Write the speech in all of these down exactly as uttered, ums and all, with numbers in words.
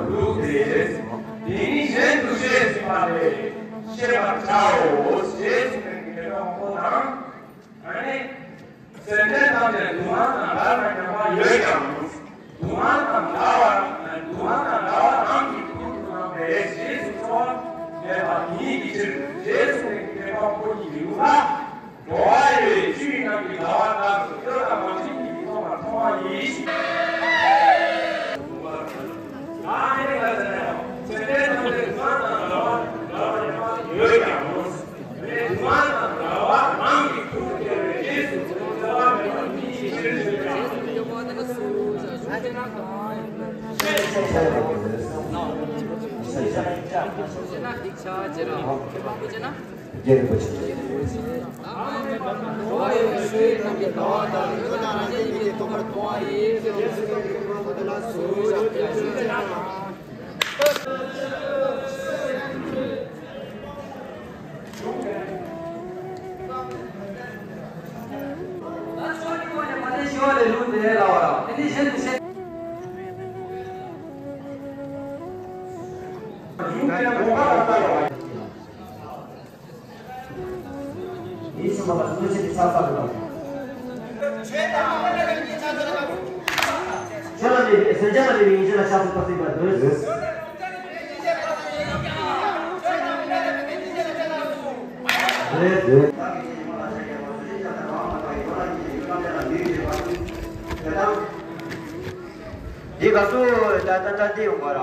ལུགས་དེ་དེ་ནི་གཞན་དུ་ཤེས་ཟིན་པ་ལས་ཤེས་པར་བྱའོ། ཞེས་གསུངས་པའི་གི་དེ་དག་པོ་དང་། ཨ་ནི། སེམས་ཅན་ཐམས་ཅད་སྡུག་བསྔལ་དང་བྲལ་བར་སྙམ་པ་ཡོད་ཀྱང་། སྡུག་བསྔལ་དང་བྲལ་བར་སྡུག་བསྔལ་དང་བྲལ་བ་རང་གི་ཐུགས་སུ་སྣང་བས་ཞེས་སུ་ཚོར་བ་མེད་པ་དེ་ཉིད་ཀྱི་ཕྱིར་ཞེས་གསུངས་པའི་གི་དེ་དག་པོ་ཉིད་ཀྱི་ལུགས་ལ། འགྲོ་བ་ཡི་ཆོས་རྣམས་ཀྱི་ཟླ་བ་ལྟར་དུ་སྐྱོ་དང་མ་བྱིན་གྱིས་མི་ཚོམ་པར་མཐོང་བ་ཡིན། རྒྱལ་རིན་པོ་ཆེ། ཡིད་ཚིམ་པ་དང་གནོད་བྱེད་ཀྱི་ཕྱག་འཚལ་ལོ། ཆོས་ལ་མེད་པའི་སེམས་ཅན་ལ་མེད་པའི་ཡེ་ཤེས་ལ་ཕྱག་འཚལ་བ་ཟེར་བ་འདོད། རེད། འདི་ག་སུ་ད་ད་ད་འདི་ཡོང་བ་ར། ད་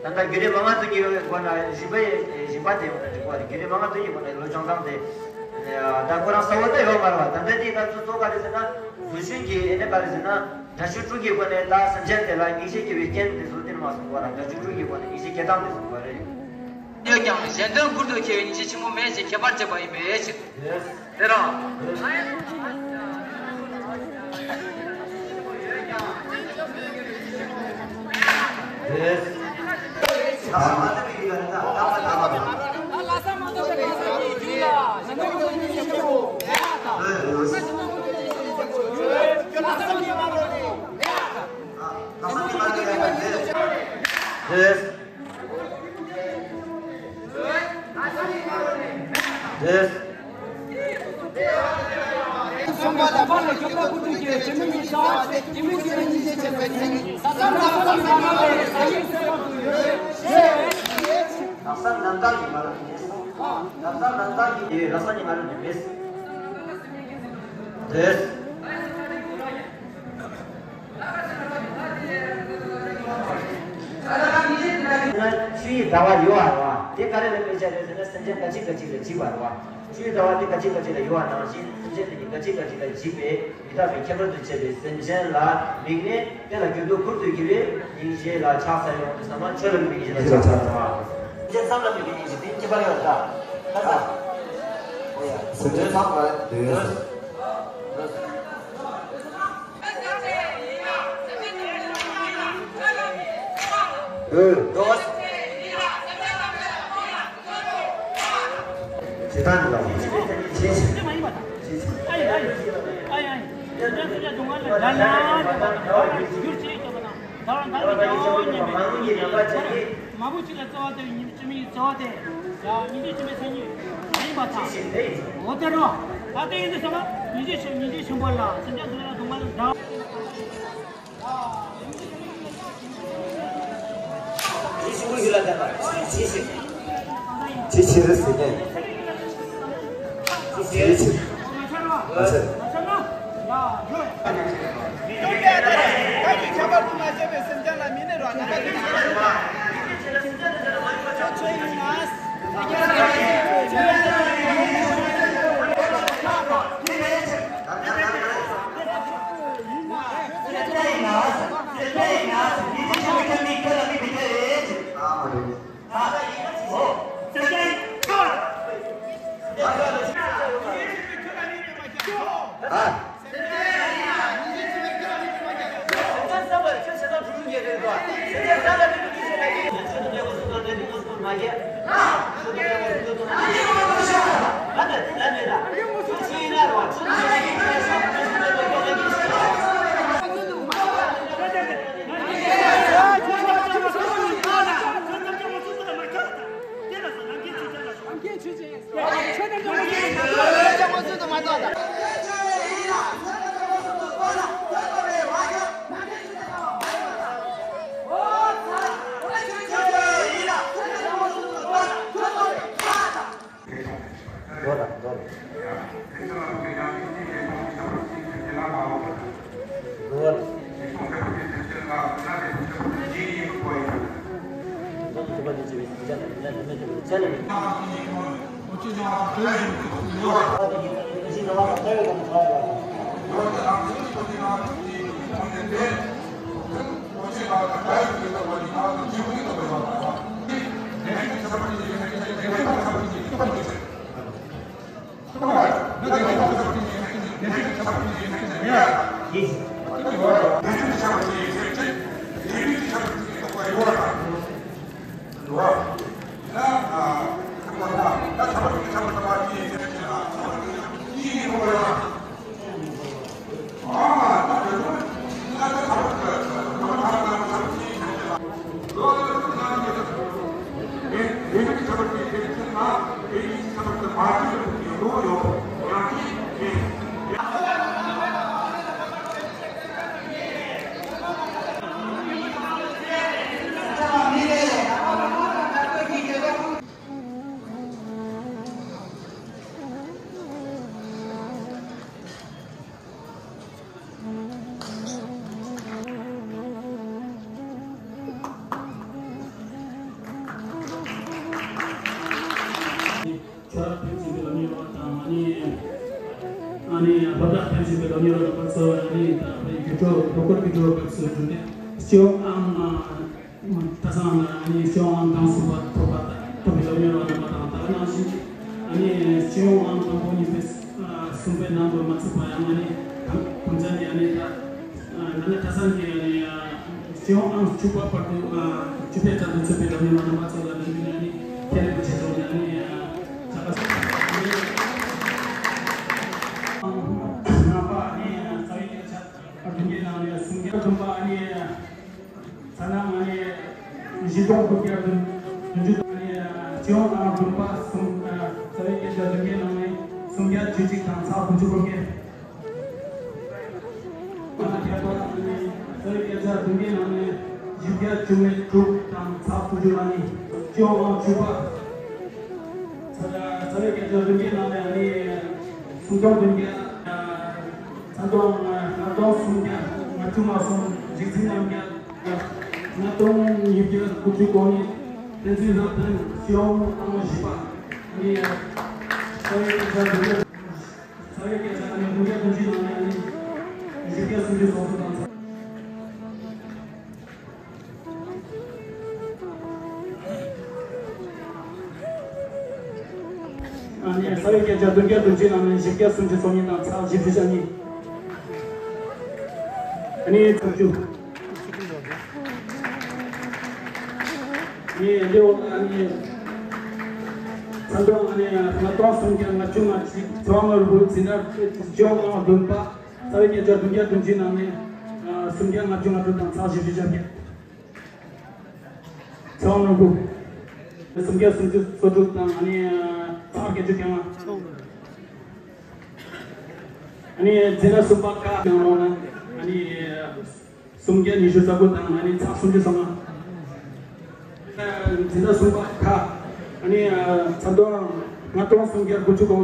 ལྟ་རྒྱུད་སྡེ་མན་ངག་བདུན་གྱི་སྒོ་ནས་བཞི་པའི་བཞི་པ་དེ་ཡོང་ན་འགྲིག་པ་རེད། རྒྱུད་སྡེ་མན་ངག་བདུན་གྱི་སྒོ་ནས་ལོ་བཅོ་ལྔ་དེ། ད་ཁོ་རང་གསལ་བོ་ད་ཡོད་མ་རེད་པ། ད་ལྟ་དེ་ག་ཚོད་ག་རེ་ཟེར་ན། རྫུ་འཕྲུལ་གྱི་ཨེ་ནས་ག་རེ་ཟེར་ན། སྒྲ་ཆོས་དྲུག་གི་སྒོ་ནས་ད་སེམས་ཅན་དེ་ལ་ངེས་ཤེས་སྐྱེ་བའི་རྐྱེན་དེ་ཚོ་དེར་མ་གསུངས་པ་ར། སྒྲ་ཆོས་དྲུག་གི་སྒོ་ནས་ངེས་ཤེས་སྐྱེ་སྟངས་དེ་གསུངས་པ་རེད། ཡོད་ཀྱང་གཞན་དོན་ཁུར་དུ་ཁྱེར་བའི་ངེས་ཤེས་ཆེན་པོ་མེད་ཅེས་ཁྱད་པར་བྱས་པ་ཡིན་པའི་ཕྱིར། དེ་རང་། རེད། རང་ས་རྣམ་དག་གི་མ་རུ་ནི་མེད། རང་ས་རྣམ་དག་གི་རང་ས་ནི་མ་རུ་ནི་མེད། རེད། ཆུ་ཡི་ཟླ་བ་ཡོད་པ་རེད་པ། དེ་ག་རེ་ལ་དཔེ་ཆ་རེད་ཟེར་ན་སེམས་ཅན་ག་ཅིག་ག་ཅིག་ལ་བྱིས་པ་རེད་པ། བཅུའི་ཟླ་བ་དེ་ག་ཅི་ག་ཅི་ལ་ཡོད་པ་ནང་བཞིན། སེམས་ཅན་དེ་ཉིད་ག་ཅི་ག་ཅི་ལ་འཇིགས་པའི་ཡི་དྭགས་པའི་ཁྱད་པར་དུ་བྱས་པའི་སེམས་ཅན་ལ་དམིགས་ནས། དེ་ལ་རྒྱུ་ལྡོག་ཁུར་དུ་གྱུར་པའི་སྙིང་རྗེ་ལ་ཕྱག་འཚལ་ཡོང་དུས་ཙམ་པ། ཆོས་ལ་དམིགས་པའི་སྙིང་རྗེ་ལ་ཕྱག་འཚལ་བ། སེམས་ཅན་ཚང་མ་ལ་དམིགས་པའི་སྙིང་རྗེ་དེ་ཁྱད་པར་ཡོད་ད། ད་ད། འོ་ཡ། སེམས་ཅན་ཚང་མ་ལ་དེ་ཡོད། མང་པོ་ཅིག་ལ་རྩོལ་བ་དེ་ཉིད་ཀྱི་མིའི་རྩོལ་བ་དེ། ཡང་ཉིན་རེ་ཆེན་པོའི་མཚན་ཉིད་ཡིན་པར་ཐལ། འོ་དེ་རེད་བ། ད་དེ་ཡིན་དུས་ཙམ་པ་ཉིན་རེ་ཆེན། ཉིན་རེ་ཆེན་པོ་ལ་སེམས་ཅན་ཚང་མ་ལ་སྡུག་བསྔལ་འདྲ། ཇི་ཞིག་རེད་ཟེར་ནས། ཇི་ཞིག་རེད་ཟེར། ང་ཚོ། ཆོས་ཕན་ཚུན་གྱི་སློབ་གཉེར་བ་དང་། ཨ་ནི། ཨ་ནི་སློབ་གྲྭ་ཕན་ཚུན་གྱི་སློབ་གཉེར་བ་རྣམ་པ་ཚོ། ཨ་ནི་ད་བོད་ཀྱི་སྤྲོ་ལོ་འཁོར་གྱི་སྤྲོ་བ་སྐབས་སུ་བསྒྲུབས་ཏེ། སྤྱི་ཡོངས་ཨང་ད་སང་ལ་ཨ་ནི་སྤྱི་ཡོངས་ཨང་གྲངས་གསུམ་པ་ཐོབ་པ་དང་། ཐོབ་པའི་སློབ་གཉེར་བ་རྣམ་པ་དང་། ད་ག་ནང་བཞིན་ཨ་ནི་སྤྱི་ཡོངས་ཨང་དང་པོ་གཉིས་པའི་གསུམ་པའི་ནང་དུ་མ་ཚུད་པ་ཡང་ཨ་ནི་དམ་དམ་བཅའ་ནི་ཨ་ནི་ད། ཨ་ན་ནི་ཁ་སང་གི་ཨ་ནི་སྤྱི་ཡོངས་ཨང་བཅུ་པ་བར་དུ། ཨ་བཅུ་པའི་རྩ་དང་ཚུད་པའི་སློབ་གཉེར་བ་རྣམ་པ་ཚོ་ལ་ལན་འདེབས་ནི་ཨ་ནི་ཁྱེད་རང་གི་ཆེད་དུ་ནི་ཨ་ནི་ཨ་བྱ་དགའ་ཨང་ལྔ་པ་ཨ་ནི་རྩ་བའི་སྐད་ཆ་བདུན་པའི་ནང་ནས་སུམ་བརྒྱ། བདུན་པ་ཨ་ནི་ཚ་ན་ཨ་ནི་བཞི་སྟོང་དགུ་བརྒྱ་བདུན་བདུན་ཅུ། ཨ་ནི་སྤྱི་ཡོངས་ཨང་བདུན་པ་སུམ། རྩ་བའི་སྐད་ཆ་བདུན་པའི་ནང་ནས་སུམ་བརྒྱ་བཅུ་གཅིག་དང་ཚེག་དགུ་བཅུ་གོ་བརྒྱད། ཁྱད་པར་ནི་རྩ་བའི་སྐད་ཆ་བདུན་པའི་ནང་ནས་བཞི་བརྒྱ་བཅུ་མེད་དྲུག་དང་ཚེག་དྲུག་ཅུ་ལ་ནི་སྤྱི་ཡོངས་ཨང་བཅུ་པ། རྩ་བའི་སྐད་ཆ་བདུན་པའི་ནང་ནས་ནི་སུམ་སྟོང་བདུན་བརྒྱ། ཚ་སྟོང་ལྔ་སྟོང་སུམ་བརྒྱ་ལྔ་བཅུ་ང་གསུམ། རིག་འཛིན་རྣམ་རྒྱལ་ལྔ་སྟོང་ཉིས་བརྒྱ་དགུ་བཅུ་གོ་གཉིས། བསྟན་འཛིན་རབ་བརྟན་སྤྱི་ཡོངས་ཨང་བཞི་པ། ནི། རྩ་བའི་སྐད་ཆ་དང་དུང་རྒྱ་དུང་ཕྱུར་ནང་ནས་ཨ་ནི་བཞི་བརྒྱ་སུམ་ཅུ་སོ་དྲུག་དང་། ཨ་ནི་རྩ་བའི་སྐད་ཆ་དུང་རྒྱ་དུང་ཕྱུར་ནང་ནས་བཞི་བརྒྱ་སུམ་ཅུ་སོ་གཉིས་དང་ཚེག་བཞི་བཅུ་ཞེ་གཉིས། ཨ་ནི་ཚེག་བཅུ། ངས་འདི་འོག་ཨ་ནི་ཚ་གདུང་ཨ་ནི་ལྔ་སྟོང་སུམ་བརྒྱ་ལྔ་བཅུ་ང་གཅིག་ཚེག་ལྔ་དྲུག་འཛིན་གྲྭ་སྤྱི་ཡོངས་ཨང་བདུན་པ། རྩ་བའི་སྐད་ཆ་དུང་རྒྱ་དུང་ཕྱུར་ནང་ནས་སུམ་བརྒྱ་ལྔ་བཅུ་ང་དྲུག་དང་ཚེག་བཞི་བཅུ་ཞེ་བརྒྱད། ཚེག་ལྔ་དྲུག་སུམ་བརྒྱ་སུམ་ཅུ་སོ་དྲུག་དང་ཨ་ནི་ཚེག་བརྒྱད་ཅུ་གྱ་ལྔ། ཨ་ནི་འཛིན་གྲྭ་གསུམ་པ་ཀ་ནང་ལོགས་ན་ཨ་ནི་སུམ་བརྒྱ་ཉི་ཤུ་རྩ་དགུ་དང་ཨ་ནི་ཚེག་སུམ་ཅུ་སོ་ལྔ། འཛིན་གྲྭ་གསུམ་པ་ཁ། ཨ་ནི་ཚ་གདུང་ལྔ་སྟོང་སུམ་བརྒྱ་དགུ་བཅུ་གོ་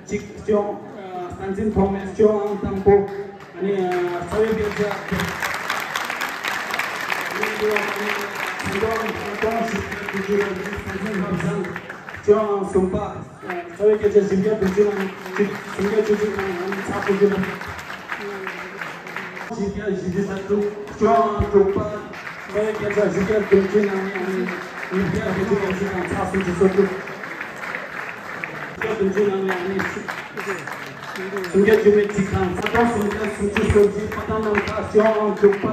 གཅིག་སྤྱི་ཡོངས་ས་འཛིན་ཐོག་མའི་སྤྱི་ཡོངས་ཨང་དང་པོ། ཨ་ནི་རྩ་བའི་སྐད་ཆ། ཨ་ནི་ཚ་གདུང་ལྔ་སྟོང་བཞི་བརྒྱ་དགུ་བཅུ་ལ་ས་འཛིན་བློ་བཟང་སྤྱི་ཡོངས་ཨང་གསུམ་པ། རྩ་བའི་སྐད་ཆ་བཞི་བརྒྱ་དྲུག་ཅུ་དང་གཅིག་སུམ་བརྒྱ་བཅུ་གཅིག་དང་ཨ་ནི་ཚེག་དྲུག་ཅུ་དང་། བཞི་བརྒྱ་བཞི་བཅུ་ཞེ་དྲུག་སྤྱི་ཡོངས་ཨང་དྲུག་པ། རྩ་བའི་སྐད་ཆ་བཞི་བརྒྱ་དྲུག་ཅུ་ནང་ནས་ཨ་ནི་ཉིས་བརྒྱ་བརྒྱད་ཅུ་གྱ་བཞི་དང་ཚེག་སུམ་ཅུ་སོ་དྲུག་བརྒྱ་དྲུག་ཅུ་ནང་ནས་ཨ་ནི་སུམ་བརྒྱ་བཅུ་མེད་གཅིག་དང་ཚེག་དྲུག་སུམ་བརྒྱ་སུམ་ཅུ་སོ་བཞི་པ་དང་ནང་ཁ་སྤྱི་ཡོངས་ཨང་དྲུག་པ།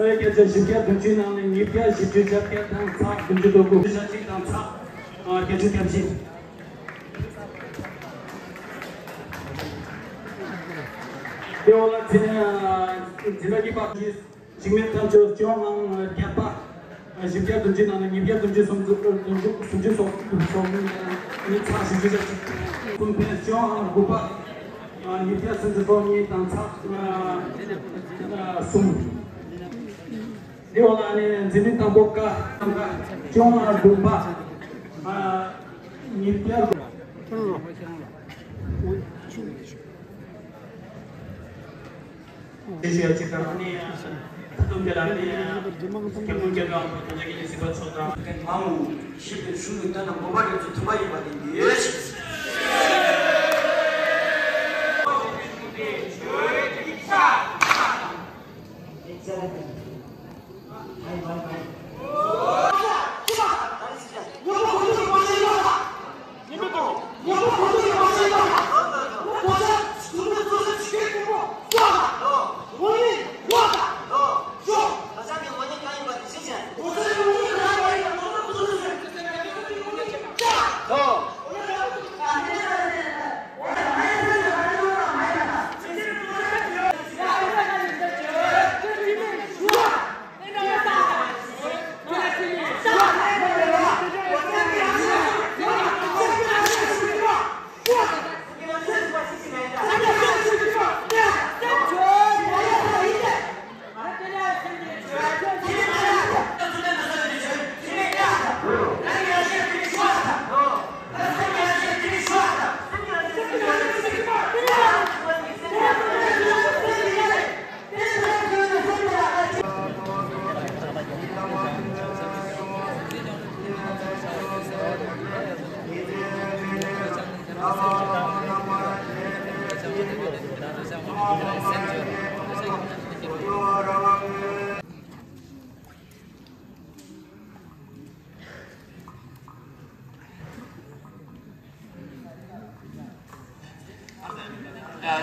རྩ་བའི་སྐད་ཆ་བཞི་བརྒྱ་དྲུག་ཅུ་ནང་ནས་ཉིས་བརྒྱ་བཞི་བཅུ་གྱ་བརྒྱད་དང་ཚེག་བདུན་ཅུ་དོན་དགུ། བཞི་བཅུ་གཅིག་དང་ཚེག་བརྒྱད་ཅུ་གྱ་བཞི། དེ་འོག་ལ་འཛིན་འཛིན་གྲྭ་གཉིས་པ་འཇིགས་མེད་དམ་ཆོས་སྤྱི་ཡོངས་ཨང་བརྒྱད་པ། བཞི་བརྒྱ་བདུན་ཅུ་ནང་ནས་ཉིས་བརྒྱ་བདུན་ཅུ་སུམ་ཅུ་སོ་གཉིས་ནས་ཚེག་བཞི་བཅུ་ཞེ་གཅིག་ཀུན་ཕན་སྤྱི་ཡོངས་ཨང་དགུ་པ། ཉིས་བརྒྱ་སུམ་ཅུ་སོ་གཉིས་དང་ཚེག་གསུམ། དེ་འོག་ལ་ནི་འཛིན་གྲྭ་དང་པོ་ཀ་སྤྱི་ཡོངས་ཨང་དགུ་པ། ཉིས་བརྒྱ། དེ་ཞུ་ཡ་གཅིག་དང་ནི་ད་དུང་དེ་ལ་ནི་རྒྱལ་ཁོངས་རྒྱལ་ཁབ་དང་དོན་གཅིག་གི་སྲིད་པ་ཚོ་དང་། མ་འོངས་ཤེས་པའི་གཞུང་གི་དོན་དང་དགོངས་པ་འགྲེལ་ཚུལ་མཐུན་པ་ཡིན་པ་དེ་ཡོད།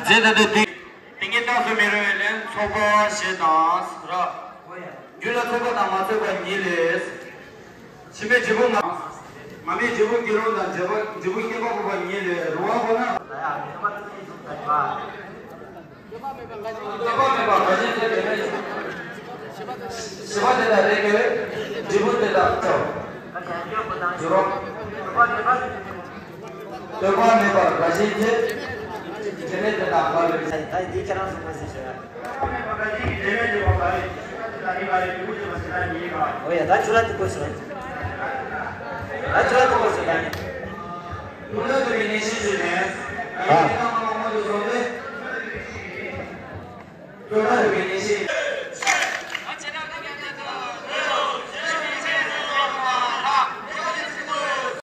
རྗེས་ད་དུ་དེ། དེང་གི་རྟགས་སུ་མི་རུང་བའི་ལན་ཚོགས་པ་ཞེས་དང་ར། རྒྱུད་ལ་ཚོགས་པ་དང་མ་ཚོགས་པ་ཉིད་ལས། ཕྱི་མའི་འབྲས་བུ་ང་། མ་སྨད་འབྲས་བུ་སྐྱེ་རུང་དང་འབྲས་བུ་འབྲས་བུ་སྐྱེ་འབབ་པ་ཉིད་ལས་རུང་བ་ཁོ་ན། འདོད་པ་མེད་པ་འགའ་ཞིག་དེ་དེ་ནས་ཞི་བ་དེ་དག་ལས་སྐྱེ་བའི་འབྲས་བུ་དེ་དག་ཀྱང་འགྱུར་རོ། འདོད་པ་མེད་པ་འགའ་ཞིག་དེ་དེ་ནས་དེ་དག་འགའ་ལས། ད་འདི་ཁྱེད་རང་གསུངས་པ་ཞིག་ཞུ་ཡ། འོ་ཡ། ད་ཆུ་ར་དེ་ཀོ་ཞུ་ཡ། ད་ཆུ་ར་དེ་ཀོ་ཞུ་ཡ།